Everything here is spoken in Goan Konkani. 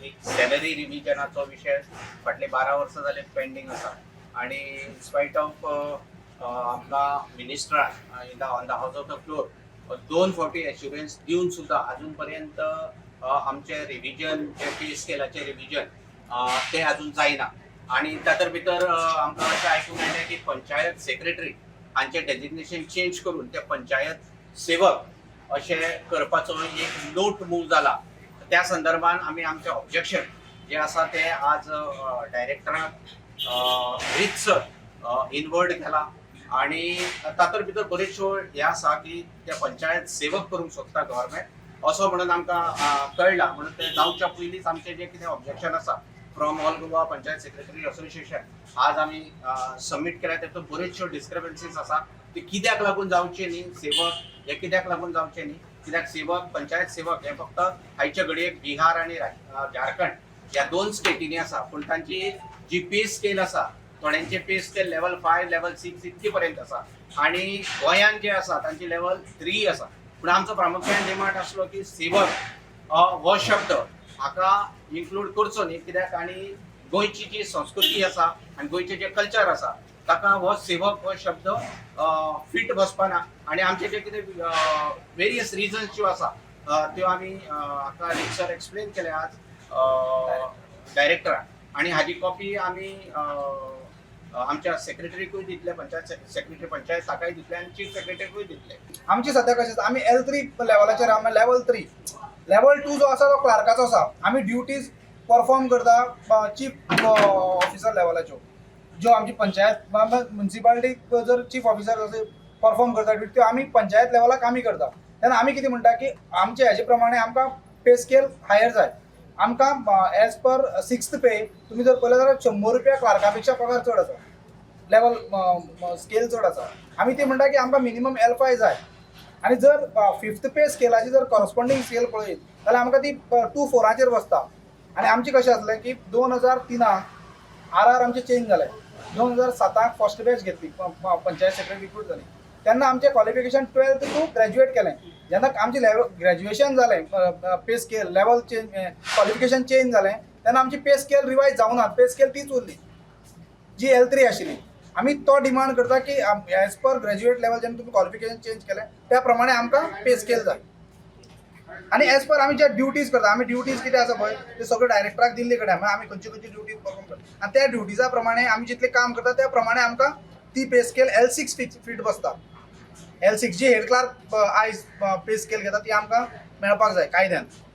एक सॅलरी रिविजनाचो विशय फाटले 12 वर्सां जाले पेंडींग आसा आणि इनस्पायट ऑफ आमकां मिनिस्टरान in the on the house of the floor दोन फावटी एश्युरन्स दिवन सुद्दां अजून पर्यंत आमचे रिविजन जे पे स्केलाचे रिविजन ते अजून जायना. आणि तातर भितर आमकां अशें आयकूंक मेळ्ळें की पंचायत सेक्रेटरी हांचे डेजिग्नेशन चेंज करून ते पंचायत सेवक अशें करपाचो एक नोट मूव जाला. त्या संदर्भान आमी आमचें ऑब्जेक्शन जे आसा ते आज डायरेक्टराक रितसर इनवर्ड केला. आणि तातूंत भितर बरेचश्यो हे आसा की ते पंचायत सेवक करूंक सोदता गव्हर्मेंट असो म्हणून आमकां कळ्ळां. म्हणून ते जावच्या पयलींच आमचें जें कितें ऑब्जेक्शन आसा from All Goa Panchayat Secretary Association आज आमी सबमीट केल्या. तातूंत बऱ्योचश्यो डिस्क्रबन्सीज आसा. ते कित्याक लागून जावचे न्ही, सेवक हे कित्याक लागून जावचे न्ही, कित्याक सेवक, पंचायत सेवक हे फक्त आयच्या घडयेक बिहार आनी झारखंड ह्या दोन स्टेटींनी आसा, पूण तांची जी पे स्केल आसा, थोड्यांचे पे स्केल लेवल 5, लेवल 6 इतके पर्यंत आसा आणि गोंयांत जे आसा तांची लेवल 3 आसा. पूण आमचो प्रामुख्यान डिमांड आसलो की सेवक हो शब्द हाका इन्क्लूड करचो न्ही, कित्याक आनी गोंयची जी संस्कृती आसा आनी गोंयचें जें कल्चर आसा ताका हो सेवक हो शब्द फिट बसपाना. आनी आमचे जे कितें वेरियस रिजन्स ज्यो आसा त्यो आमी हाका रितसर एक्सप्लेन केले आज डायरेक्टराक आनी हाजी कॉपी आमी आमच्या सेक्रेटरीकूय दितले, पंचायत सेक्रेटरी पंचायत ताकाय दितले आनी चीफ सेक्रेटरीकूय दितले. आमची सध्या कशें आसा, आमी एल 3 लेवलाचेर आमी लेवल 3, लेवल 2 जो आसा तो क्लार्काचो आसा. आमी ड्युटीज परफॉर्म करता चीफ ऑफिसर लेवलाच्यो. ज्यो आमची पंचायत म्युन्सिपालिटी जर चीफ ऑफिसर अशें परफॉर्म करता ड्युटी, त्यो आमी पंचायत लेवलाक आमी करता. तेन्ना आमी कितें म्हणटा की आमचे हेजे प्रमाणे आमकां पे स्केल हायर जाय. आमकां एज पर सिक्स्थ पे तुमी जर पळयलें जाल्यार 100 रुपया क्लार्का पेक्षा पगार चड आसा, लेवल स्केल चड आसा. आमी ते म्हणटा की आमकां मिनिमम एल 5 जाय. आनी जर फिफ्थ पे स्केलाची जर कॉरस्पॉन्डींग स्केल पळयत जाल्यार आमकां ती 2.4चेर बसता. आनी आमचें कशें आसलें की 2003 आर आर आमचें चेंज जालें. 2007 फर्स्ट बॅच घेतली, पंचायत सेक्रेटरी रिक्रूट जाली तेन्ना आमचें क्वॉलिफिकेशन 12th to graduate केलें. जेन्ना आमचें लेवल ग्रॅज्युएशन जालें, pay scale level change, qualification change जालें, तेन्ना आमची पे स्केल रिवायज जावना, पे स्केल तीच उरली जी एल 3 आशिल्ली. आमी तो डिमांड करता की एज पर ग्रॅज्युएट लेवल जेन्ना तुमी क्वॉलिफिकेशन चेंज केलें त्या प्रमाणे आमकां पे स्केल जाय. आनी एज पर आमी ज्या ड्युटीज करता, आमी ड्युटीज कितें आसा पळय ते सगळे डायरेक्टराक दिल्ले कडेन. म्हळ्यार आमी खंयची खंयची ड्युटीज परफॉर्म करता आनी त्या ड्युटीजा प्रमाणे आमी जितलें काम करता त्या प्रमाणे आमकां ती पे स्केल एल 6 फिट बसता. एल 6 जी हेड क्लार्क आयज पे स्केल घेता ती आमकां मेळपाक जाय कायद्यान.